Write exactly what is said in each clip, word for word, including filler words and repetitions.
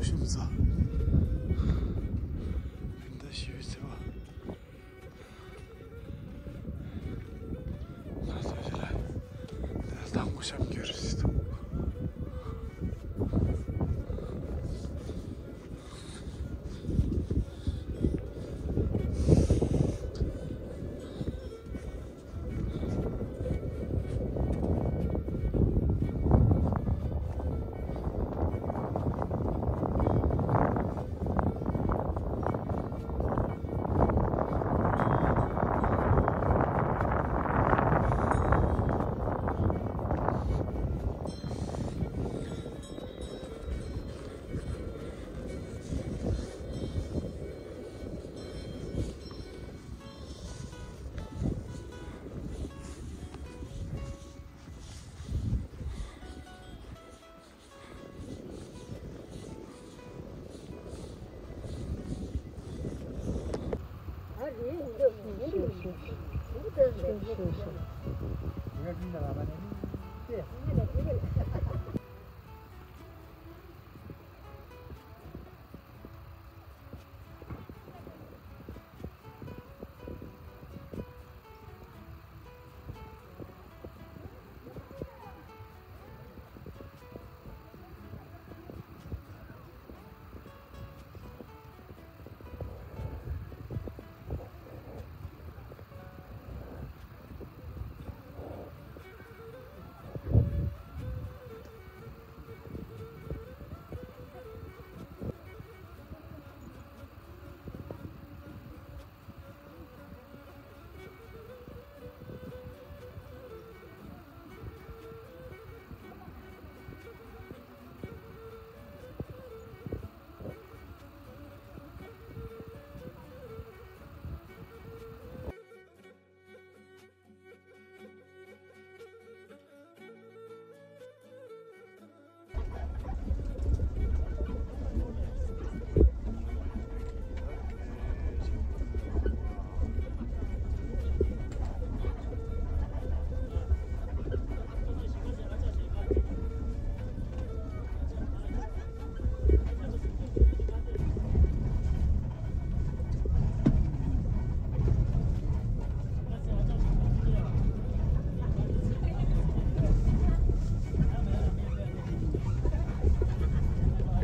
ཤུ་ཚ། བིན་ད་ཤི་བའི་ཚེ་བ། ང་ཚོ་ཞིག་ལ་དང་པོ་ཤམ་རྒྱུ་རེད་ཟེར་འདུག་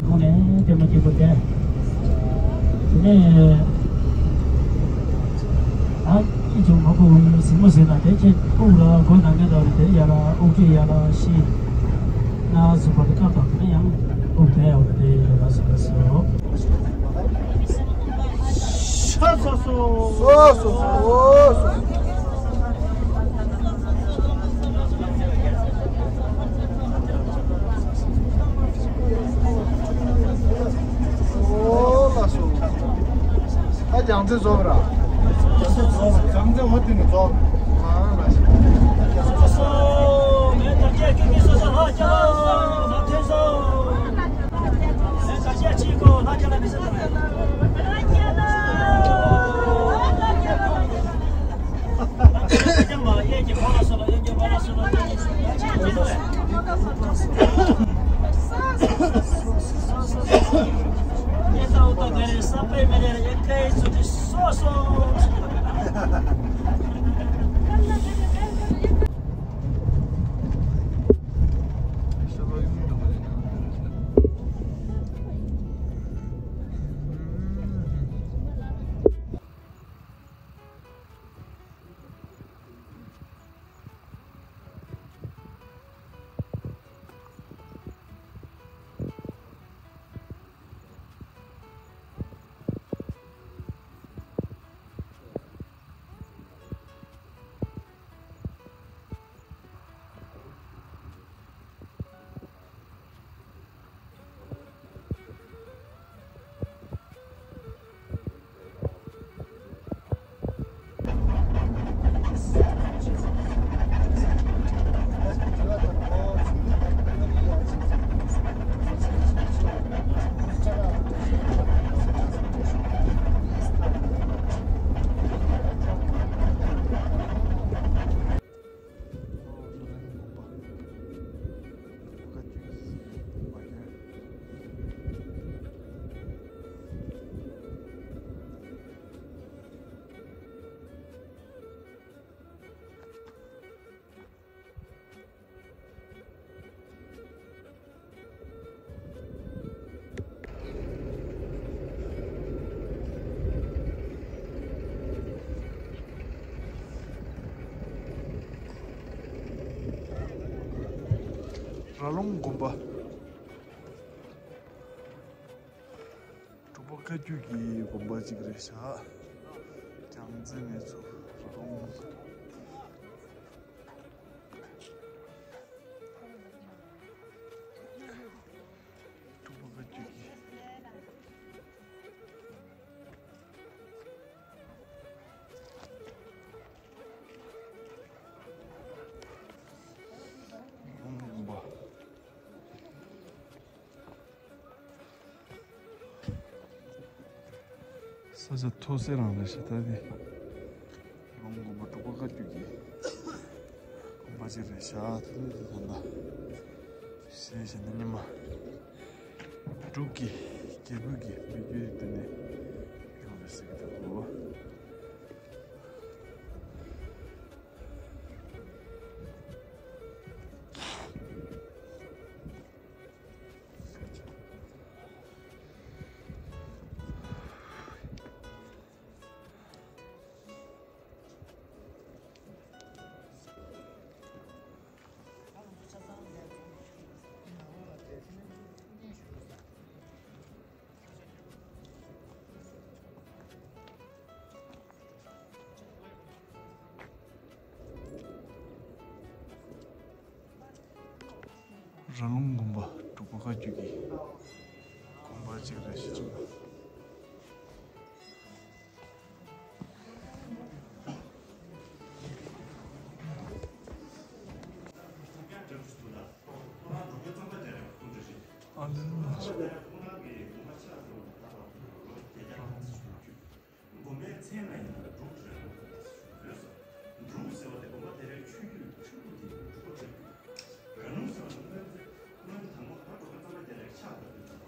ཁོང་ནས་ལྟད་མོ་སྐྱིད་པོ་བལྟས། དེ་ནས་ཨ་ཅི་བྱུང་མ་ཁོ་གཟིགས་མོ་ཟེར་ན་དེ་ཁྱེད་དབུགས་ལ་མགོ་ནང་ནས་འདྲ་བ་དེ་ཡ་ལ་དབུགས་ཁྲིད་ཡ་ལ་ཤི། ན་ཟུག་པ་དེ་ཁ་དོག་དེ་ནས་ཡང་དབུགས་དེ་ཡ་བ་དེ་ཡ་ལ་ཟུག་པ་ཟེར་རོ། ཤ་སོ་སོ། སོ་སོ་སོ་སོ། ཨོ་ལགས་སོ། ད་སྦྱང་ཚེ་རྫོགས་ར། སྦྱང་ཚེ་རྫོགས་ར། སྦྱང་ཚེ་འོ་དེ་ནས་རྫོགས། ཨ་ལགས་སོ། སོ་སོ། ངས་ད་སྐད་སྐད་སྐད་སོ་སོ་ལྷག་སྐྱ་ལ་མ་ཐོན་སོ། ངས་ད་སྐད་ཅིག་གོ་ལྷག་སྐྱ་ལ་མི་ཟེར་ད། ར་ལུང་དགོན་པ། འབྲུག་པ་བཀའ་བརྒྱུད་ཀྱི་དགོན་པ་གཅིག་རེད་ཤག་རྒྱལ་རྩེ་ནས་ཚུར་ར་ལུང་། འབྲུག་པ་བཀའ་བརྒྱུད་ཀྱི། ས་ཆ་མཐོ་ས་རང་རེད་ཤག་ད་དེ། ལུང་དགོན་པ་འབྲུག་པ་བཀའ་བརྒྱུད་ཀྱི་དགོན་པ་ཅིག་རེད་ཤག་ད་དེ་དེ་ད་ལྟ་གཞས་བྱས་ན་ཉི་མ། འབྲུག་གི་རྒྱལ་པོ་གི་མི་རྒྱུད་དེ་ནས་ཡོང་རེད་ཟེར་གི་འདུག་ར་ལུང་དགོན་པ་འབྲུག་པ་བཀའ་བརྒྱུད་ཀྱི་དགོན་པ་གཅིག་རེད་ཤག་ཨ་ལེ་ལོ། དགོན་པའི་མཚན་ལ་ཡིན་ན་འབྲུག་ར་ལུང་ཟེར་བ་དེ་དགོན་པ་དེ་རའི་ཆོས་བརྒྱུད་ཆོས་ལུགས་དེ་ཡིན་འབྲུག་པ་ཆོས་བརྒྱུད། ར་ལུང་ཟེར་བ་ནི་སྔོན་ཚེ་སྔོན་དུ་དང་པོ་ད་འབྲུག་པའི་གཙང་པ་དེ་རའི་ཕྱག་བཏབ་པའི་དུས་སུ་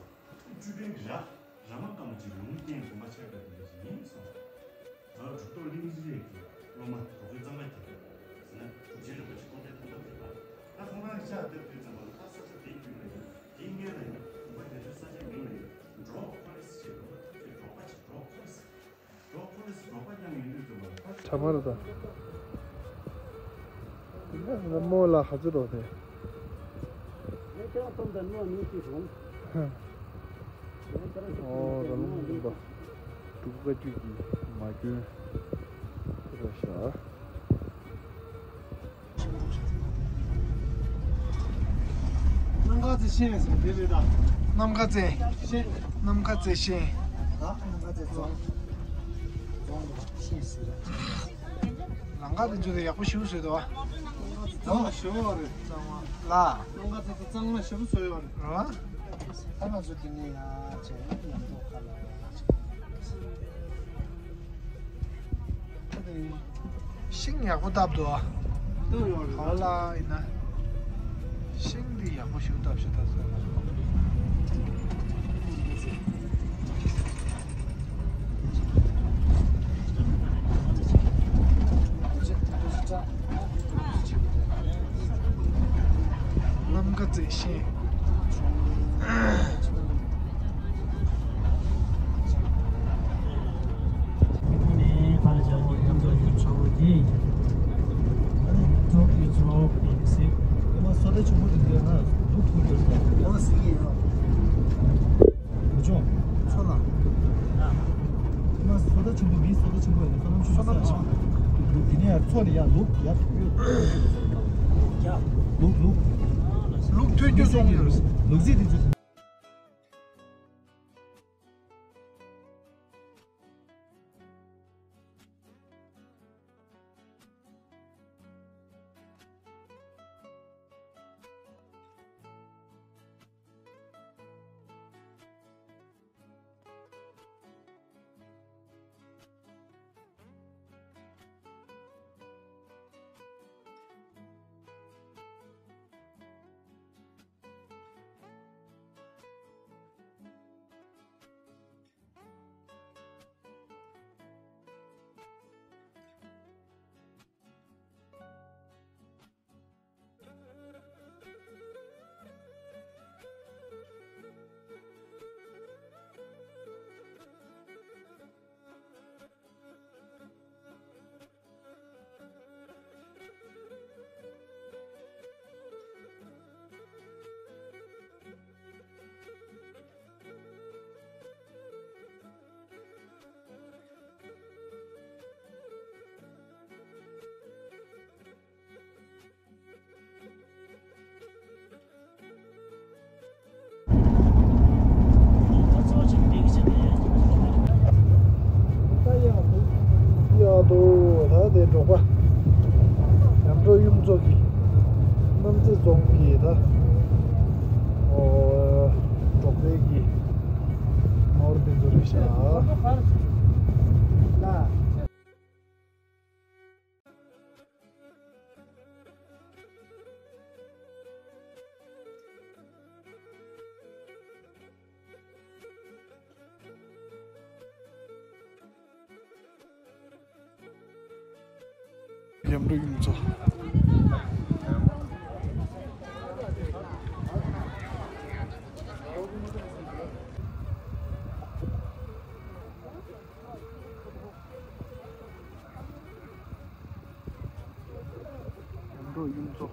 སྤྲུལ་པའི་ར་ར་མ་ཀ་མ་གཅིག་ལུང་བསྟན་དགོན་པ་ཆགས་པའི་དུས་སུ་ཡིན་གསུངས། ད་འབྲུག་རྡོར་གླིང་རྗེ་གི་སློབ་མ་འབྲུག་པའི་གཙང་པ་དེ་ར་ཟེར་ན་འབྲུག་ཆེན་རིན་པོ་ཆེ་སྐུ་ཕྲེང་དང་པོ་དེ་ལ་ད་ཁོང་རང་གི་ཕྱག་བཏབ་དུས་ཙམ་པ་ལ་ད་ས་ཆ་དེ་བརྒྱུད་ལ་ཡིན། དེའི་སྔོན་ལ་ཡང་དགོན་པ་དེ་ཚོའི་ས་ཆ་མིང་ལ་ཡང་འབྲོག་ཁོ་ལེ་སི་ཞེས་པ་ལ་ད་དེ་འབྲོག་པ་ཞིག་འབྲོག་ཁོ་ལེ་སི། འབྲོག་ཁོ་ལེ་སི་འབྲོག་པ་རྐྱང་ཡིན་དུས་ཙམ་པ་ལ་ད་ཁྲ་མར་དང་། མོ་ལ་ཧ་ཙི་རོ་དེ། ངས་ཁྱེད་རང་གཏམ་དང་ནོར་ནས་ཅི་རུང་། ཧ། ངས་ཁྱེད་རང་ཨོ་ར་ལུང་དགོན་པ། འབྲུག་པ་བཀའ་བརྒྱུད་ཀྱི་མ་དགོན་དེ་རེད་ཤག་ནམ་མཁའ་རྩེ་ཤེས་ཟེར་དེ་རེད་ད། ནམ་མཁའ་རྩེ། ཤེས། ནམ་མཁའ་རྩེ་ཤེས། ད་ནམ་མཁའ་རྩེ་རྫོང་། རྫོང་ཤེས་ཟེར། ལམ་ཁ་དེ་ཚོ་ཡག་པོ་ཞེ་པོ་བཟོས་འདུག་ཨ། གཙང་མ་ཞེ་པོ་རེད། གཙང་མ་ལ། ནམ་མཁའ་རྩེ་གཙང་མ་ཞེ་པོ་བཟོས་ཡོད་རེད། རེད་བ། ད་ང་ཚོ་འདི་ནས་ཡར་བྱས་ནས་ཡང་འགྲོ་ཁ་ལ། ཤིང་ཡག་པོ་བཏབ་འདུག་ཨ། བཏབ་ཡོད་རེད། ཧ་ལ་ཡིན་ན། ཤིང་འདི་ཡག་པོ་ཞིག་བཏབ་ཤག་ད་ཚོ། ནམ་མཁའ་རྩེ་ཤེས། ལུག་ཐོས་རྒྱུ་སོང་ཡོད། ལུག་རྫི་དེ་ཚོ། རྫོང་གི་ད་ཨོ་འབྲོག་པའི་གི་ནོར་དེ་ཚོ་རེད་ཤག་ཡམ་རུ་ཡུམ་ཚོ། ཡམ་རུ་ཡུམ་ཚོ།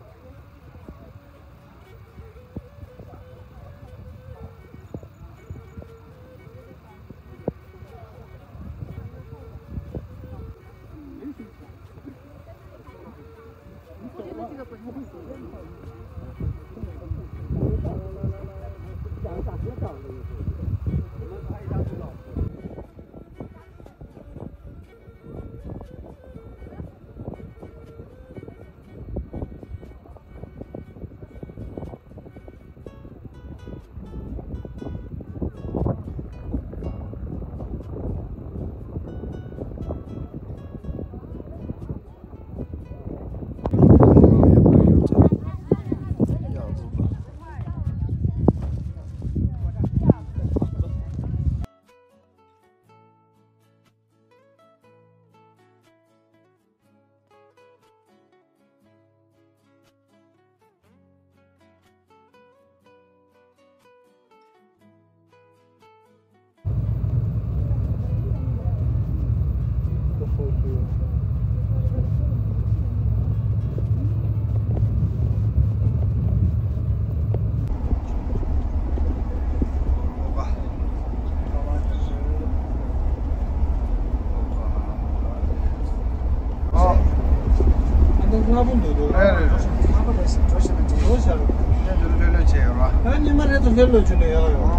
ཨ་ནི་ལྔ་པོ་འདུག་འདུག་རེད་རེད་རེད། ལྔ་པོ་རེད་ཟེར་འགྲོ་བཞིན་པ་འདི་འགྲོ་བཞག་རེད། ལྷོད་ལྷོད་ལྷོད་བྱས་ཡོད་ར། ཨ་ཉི་མ་རེད་དུ་ལྷོད་ལྷོད་བྱུང་ནས་ཡོང་ཡོང་།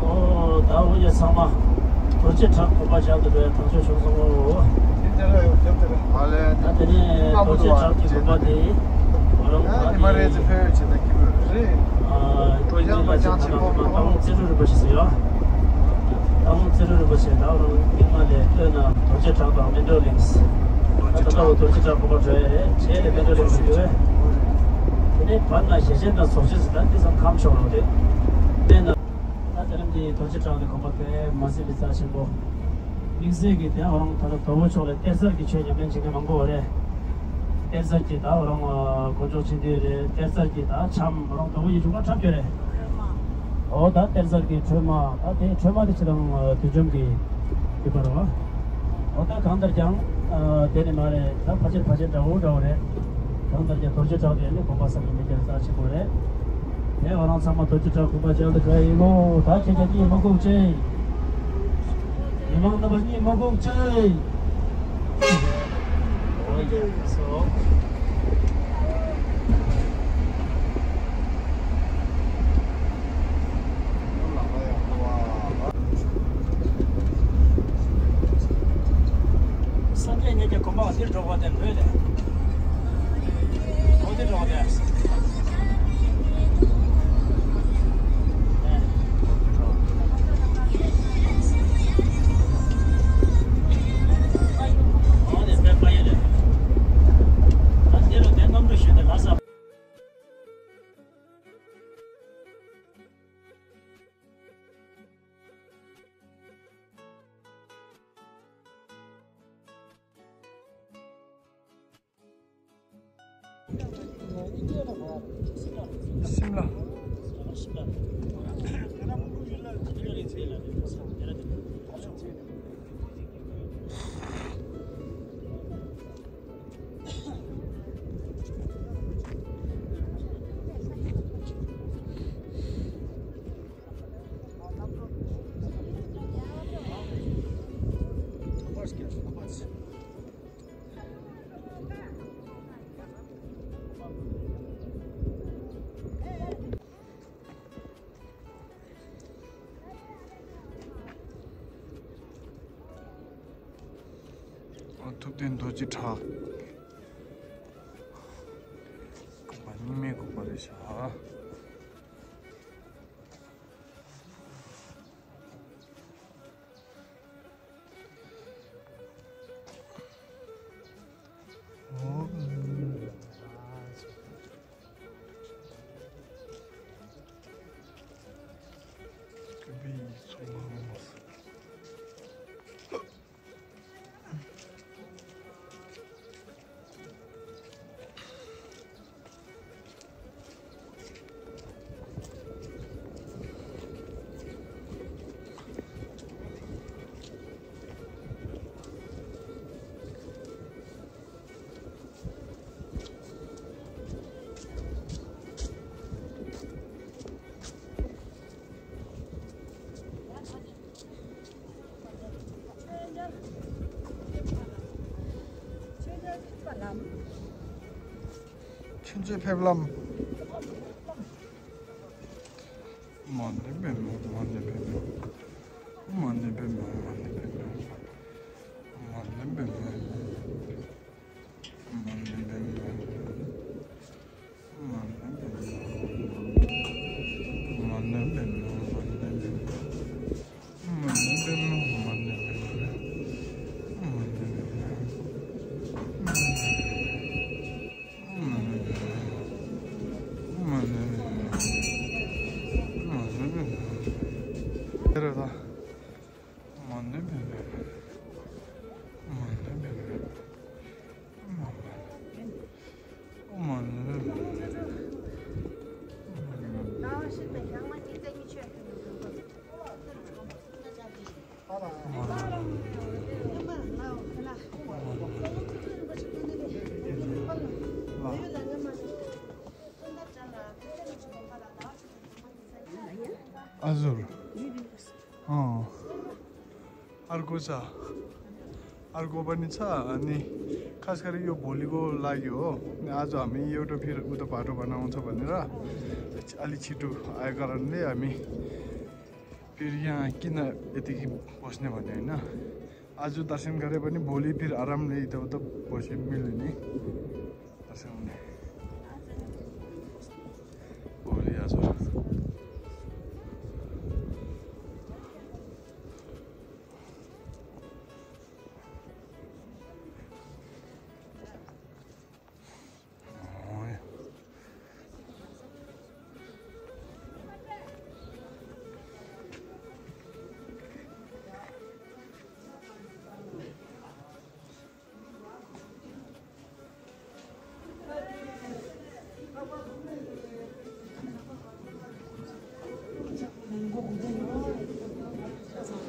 ཨོ་ད་འོ་ཡ་ཚང་མ་རྡོ་རྗེ་བྲག་དགོན་པ་མཇལ་དུ་འགྲོ་ཡ་ཐག་གཅོད་བྱུང་སོང་ངོ་། དེ་འདྲ་ཡོད་དེ་འདྲ། ཨ་ལས་ད་དེ་ནས་ལྔ་པོ་རྡོ་རྗེ་འདུག་བ་བྲག་གི་དགོན་པ་དེ་ཨོ་རང་ཨ་ཉི་མ་རེད་ཚེ་ཕེབས་ཡོད་བྱས་ན་ཁྱི་མོ་རེད། ཨ་ཀྲོ་ཡང་ཅན་པ་ཅན་ཅིག་ཕོག་མ་ཏང་ཙི་རུ་རུ་པ་ཞིག་ཟེར་ཡ། ཏང་ཙི་རུ་རུ་པ་ཞིག་ད་རང་མིག་སྔ་ལས་ལྟོས་ན་རྡོ་རྗེ་བྲག་དང་སྨིན་གྲོལ་གླིང་། ད་ལྟ་བ་རྡོ་རྗེ་བྲག་དགོན་པ་འགྲོ་ཡ་རེད་བྱས་ལས་སྨིན་གྲོལ་གླིང་དུ་འགྲོ་བས། དེ་ནས་བར་ན་ཞེ་ཆེན་དང་ཚོགས་ཆེན་ཟེར་ད་འདི་ཙམ་ཁམས་ཕྱོགས་རོགས་དེ། དེ་ན། ད་དེ་རིང་འདི་རྡོ་རྗེ་བྲག་གི་དགོན་པ་དཔེ་མ་སྲིད་པའི་རྩ་ཆེན་པོ། དམིགས་བསལ་གྱི་དེ་ཨོ་རང་ད་ལྟ་དོལ་པོ་ཕྱོགས་ལ་གཏེར་གསར་གྱི་ཆོས་ཉམས་ལེན་བྱེད་མཁན་མང་པོ་ཡོད་རེད། གཏེར་གསར་གྱི་ད་ཨོ་རང་དཀོན་མཆོག་སྤྱི་འདུས་རེད། གཏེར་གསར་གྱི་ད་འཆམ་ཨོ་རང་དོལ་པོ་ཡི་འབྱུང་བ་འཁྲབ་རྒྱུ་རེད། ཨོ་ད་གཏེར་གསར་གྱི་ཁྲོས་མ་ད་དེ་ཁྲོས་མ་དེ་ཕྱི་དང་དུས་འཇོམས་ཀྱི་ཡོད་པ་རེད་བ། ཨོ་ད་གང་ལྟར་ཀྱང་དེ་ནི་མ་རེད། ད་ཕལ་ཆེར་ཕལ་ཆེར་འདྲ་བོ་འདྲ་བོ་རེད། གང་ལྟར་ཀྱང་རྡོ་རྗེ་བྲག་དེ་ནི་དགོན་པ་བསམ་གྱིས་མི་ཁྱབ་རྩ་ཆེན་པོ་རེད། དེ་ཨོ་རང་ཚང་མ་རྡོ་རྗེ་བྲག་དགོན་པ་མཇལ་དུ་ག་ཡིན་ལོ། ད་ཁྱེད་ཀྱིས་མི་དགོངས་ཅི། མི་མང་རྣམ་པ་གཉིས་མི་དགོངས་ཅི། ཨོ་ཡ་སོ། སངས་རྒྱས་ཉིད་ཀྱི་དགོན་པ་འདིར་འགྲོ་བ་དེ་འོད་དེ། འོད་དེ་འགྲོ་བ་དེ། འོད་དེ་དཔེ་པ་ཡེ་ལེ། ད་འདི་རུ་དེ་གནམ་གྲུ་བཞོན་ཏེ་ལ་ས། ཤིམ་ལ། ཐུབ་བསྟན་རྡོ་རྗེ་བྲག་དགོན་པ་ རེད་ཤག་ཆུ་མཛོད་ཕེབས་ལམ། མ་ཎི་པདྨེ་མ་ཎི་པདྨེ། མ་ཎི་པདྨེ་མ་ཎི་པདྨེ། མ་ཎི་པདྨེ། མ་ཎི་པདྨེ། མ་ཎི་པདྨེ། མ་ཎི་པདྨེ། ཨ་ཟུར། ཨང་། ཨར་གོ་ཚ། ཨར་གོ་པ་ནི་ཚ་ཨ་ནི། ཁ་སྐར་ཡོ་བོ་ལི་གོ་ལ་ཡོ། ནི་ཨ་ཛོ་ཨ་མི་ཡོ་ཏོ་ཕིར་ཨུ་ཏ་པ་ཏོ་པ་ན་འོང་ཚ་པ་ནི་ར། ཨ་ལི་ཆི་ཏུ་ཨའི་ཀ་ར་ནི་ཨ་མི། ཕིར་ཡང་ཀི་ན་ཨེ་ཏི་གི་བོ་སི་ནི་པ་ནི་ན། ཨ་ཛོ་དར་ཤན་ག་རེ་པ་ནི་བོ་ལི་ཕིར་ཨ་རམ་ནི་ཨི་ཏ་ཨུ་ཏ་བོ་སི་མི་ལི་ནི།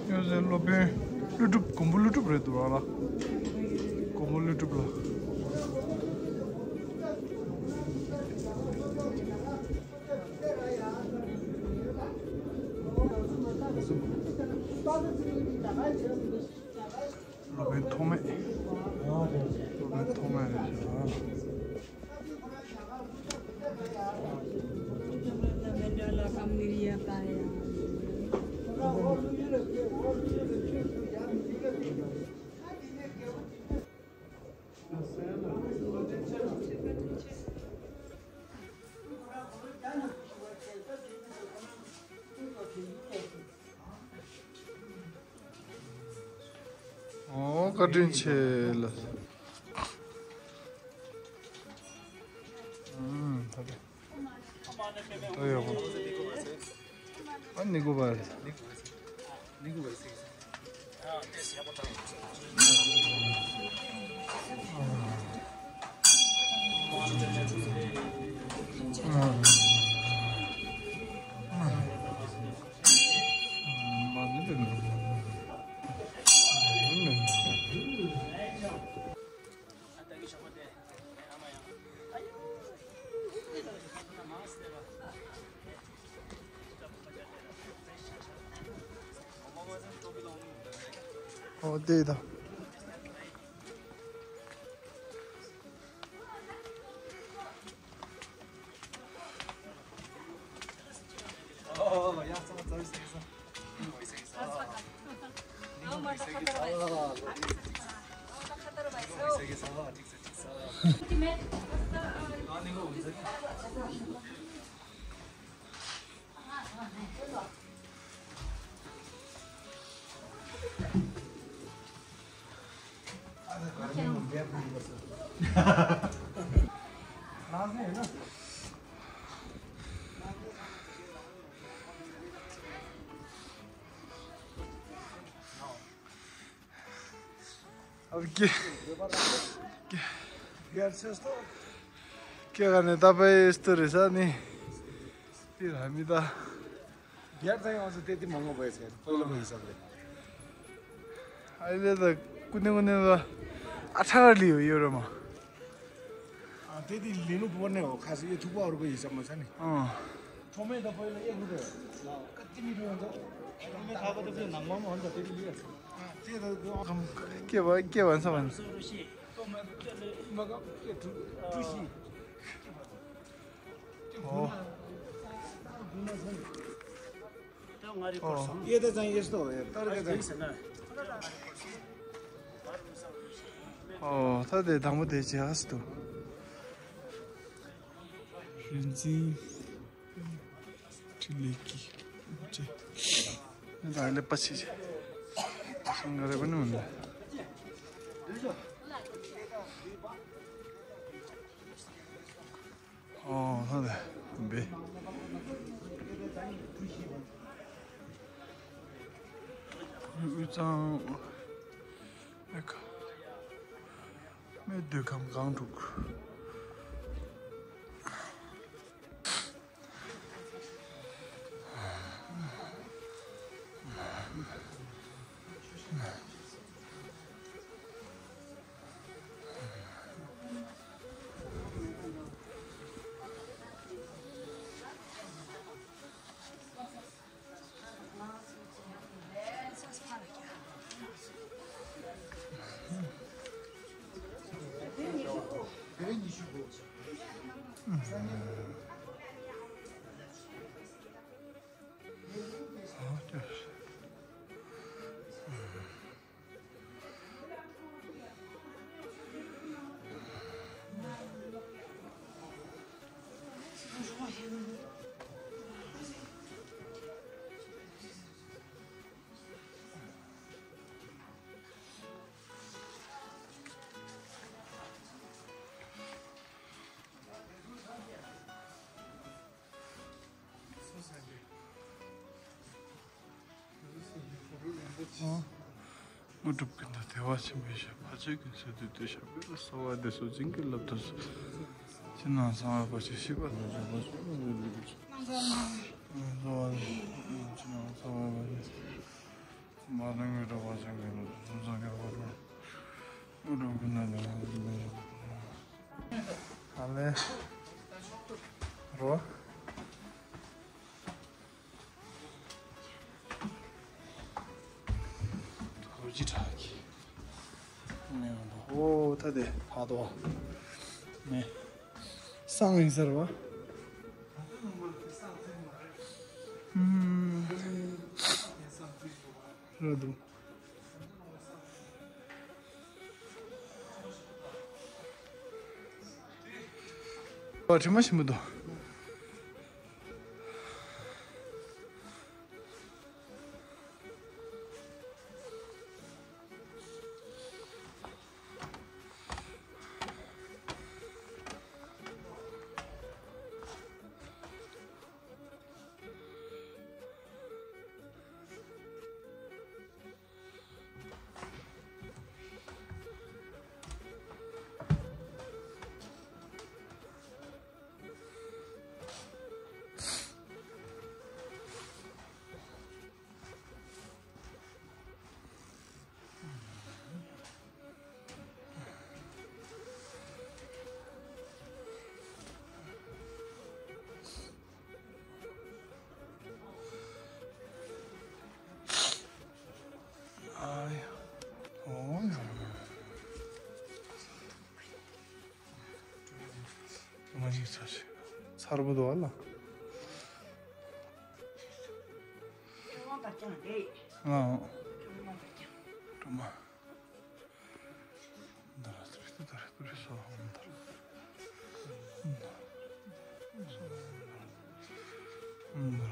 ཡོད་ཟེར། སློབ་དཔོན་ཀླུ་སྒྲུབ། མགོན་པོ་ཀླུ་སྒྲུབ་རེད་འདུག་ར་ལ། མགོན་པོ་ཀླུ་སྒྲུབ་ལ། སློབ་དཔོན་ཐོགས་མེད། སློབ་དཔོན་ཐོགས་མེད་རེད་ཤག་ཨོ། བཀའ་དྲིན་ཆེ་ལ། ཨུམ། ད་དེ། ཨ་ཡོ། ཨ་ནི་གོ་བ། ཨོ་དེ་ད། ཀྱེ། ཀྱེ། ཀྱེ་ག་ནས་ད་པའི་སྟོད་རེད་ས་ནི། དེ་ར་མི་ད། རྒྱལ་ཚང་ཡོངས་སུ་དེ་དེ་མང་པོ་བས་ཟེར་ཕོ་ལོ་མི་ཟེར་རེད། ཨ་ལེ་ད་ཀུ་ནེ་ཀུ་ནེ་ལ་ཨ་ཁྲ་ར་ལི་ཡོད་ཡོད་རེད་མ། ཨ་དེ་དེ་ལི་ནུ་པོ་ནེ་འོ་ཁ་སི་ཡེ་ཐུག་པ་འོར་གོ་ཡི་ཟེར་མ་ས་ནི། ཨ། ཁྲོ་མེ་ད་ཕོ་ལ་ཡེ་གུ་རེད། ཀ་ཏི་མི་རུ་ཡོང་ད། ཁྲོ་མེ་ཁ་པ་ད་ཚོ་ནང་མ་མ་འོན་ད་དེ་དེ་ལི་ཡ། ཨ་དེ་ད་དེ་ཨ་ཁམ་ཀེ་བ་ཀེ་བ་ས་བ་ནི། ཨོ། ཨོ། ཨོ། ད་དེ་དང་པོ་དེ་བྱས་ཨ་སི་ཏུ། རིན་འཛིན་འཕྲིན་ལས་ཀྱི་ཅེ། ད་ལེ་པ་ཆེ་ཆེ། སང་ག་རེ་པ་ནི་མིན་ལ། ཨོ་ཧ་ལེ་བེ། དབུས་གཙང་ཨེ་ཁ་མེ་སྡོད་ཁམས་སྒང་དྲུག་དངོས་གྲུབ་ཀུན་ཏུ་བདེ་བ་ཆེན་པོའི་ཞབས། ཕ་ཆོས་ཀུན་སེལ་བདུད་སྡེའི་ཞབས། བསྐལ་པ་གསོ་བ་འདེབས་སོགས་བྱིན་གྱིས་བརླབ་ཏུ་གསོལ། ཕྱི་ནང་གསང་བའི་བར་ཆད་ཞི་བ་དང་། གསོ་བ་ཕྱི་ནང་གསང་བའི་བར་ཆད། མ་དང་དངོས་གྲུབ་བར་ཆད་ཀུན་ལ། དུས་གསུམ་སངས་རྒྱས་འཁོར་དང་། དངོས་གྲུབ་ཀུན་ལྡན་འདས་དང་། ཨ་ལེ། རོ། ཧོ་ཇི་དྲག་གི། ནེ་འོ་ད་དེ་ཕ་དོ། ནེ། སང་ཡིན་ཟེར་བ། ཨུམ། ར་དུ། ཨོ་དྲི་མ་ཞིམ་པོ་འདུག་ཨ་ཡ། ཨོ་ཡ། མ་ཞིག་ཚར་ཞིག་ཚར་པོ་འདུག་ཨ་ལ། ཨ། སྒྲོལ་མ།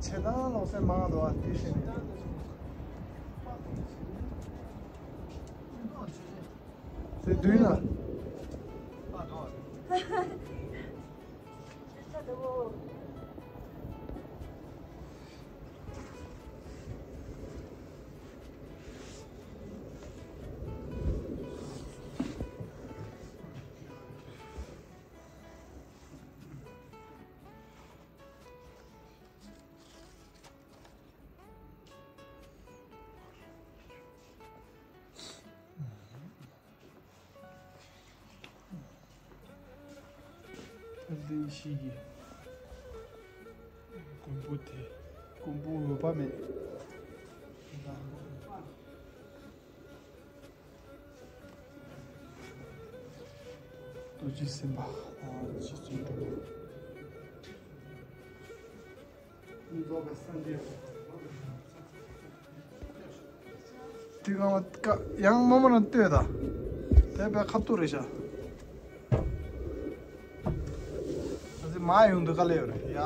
ཆེ་དང་ལོག་སེ་མང་འདུག་ཨ། དེ་ཤེས་ནས། དེ་མདུན་ལ། ལྡན་ཞིག་གི་མགོན་པོ་དེ། མགོན་པོ་འོད་དཔག་མེད། རྡོ་རྗེ་སེམས་དཔའ་དང་རྗེ་བཙུན་སྒྲོལ་མ། དེ་གང་ལ་ཀ་ཡང་མ་མོ་རང་ལྟོས་ད། དེ་བས་ཁ་ཐུག་རེད་ཤག་ཨ་ཙི་མ་ཡོང་དུས་ག་ལེ་ཡོད་རེད་ཡ་ད།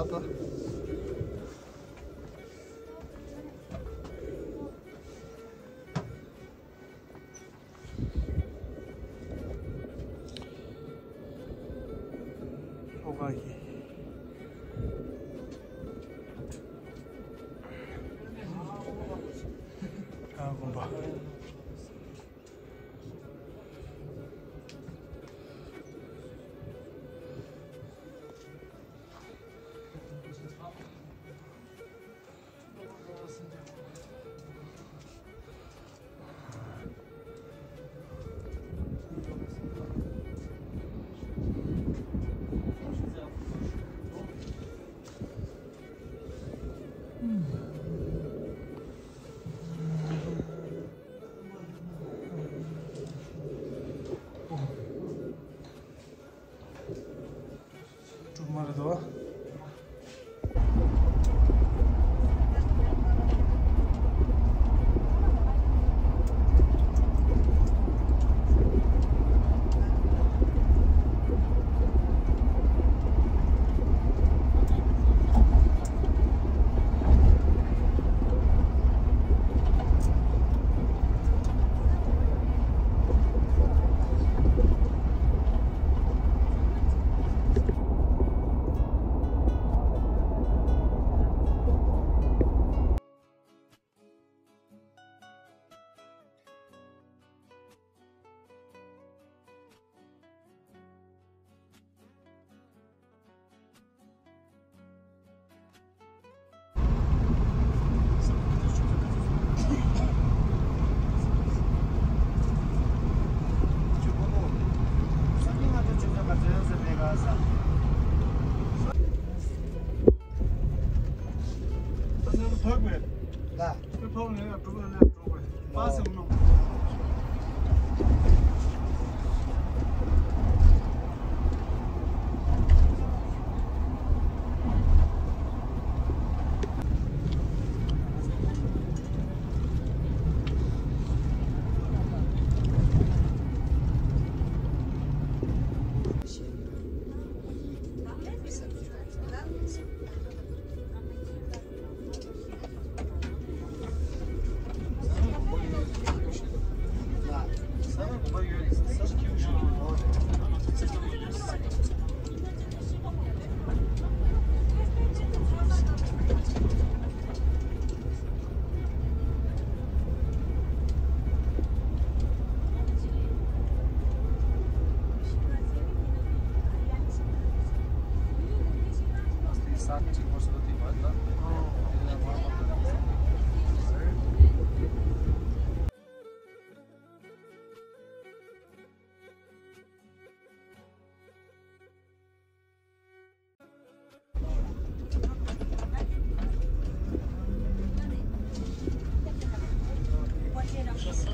ཨོ་ག་ཡི། ཨ་དགོན་པ། གྲུབ་མ་རེད་དོ།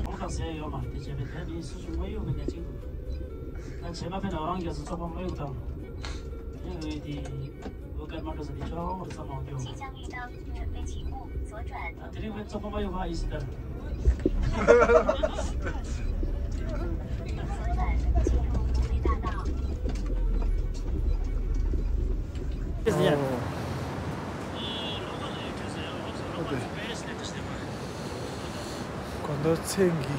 ཁོང་དང་ཟས་ཡོད་མ་རེད། དེ་བྱས་པས་དེ་ནི་སུ་ཞིག་དངོས་ཡོད་མི་འདྲ་ཅིག་འདུག་ད་བྱས་མ་ཕན་ན་རང་རྒྱལ་སུ་ཚོགས་པ་དངོས་ཡོད་དང་། དེ་ནས་འོས་དེ་འོས་སྐད་མ་འགྲོ་ས་དེ་ཆོག་རེད་བསམ་མ་འོང་རྒྱུ། ད་དེ་རིང་བས་ཚོགས་པ་མ་ཡོད་པ་ཨི་སི་ལྟར། ཨོ། མཚན་གྱི་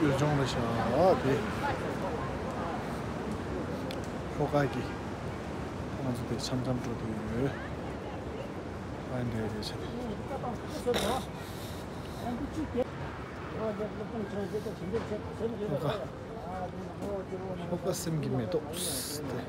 ཡུལ་ལྗོངས་ལ་བཞག་དེ། ལྷོ་ཁ་གི་ང་ཚོ་དེ་འཆམ་འཆམ་འགྲོ་དུ་ཡོད། ཨ་འདྲ་རེད་ཆེ། ལྷོ་ཁ་ལྷོ་ཁ་སེམས་ཀྱི་མེ་ཏོག་དེ།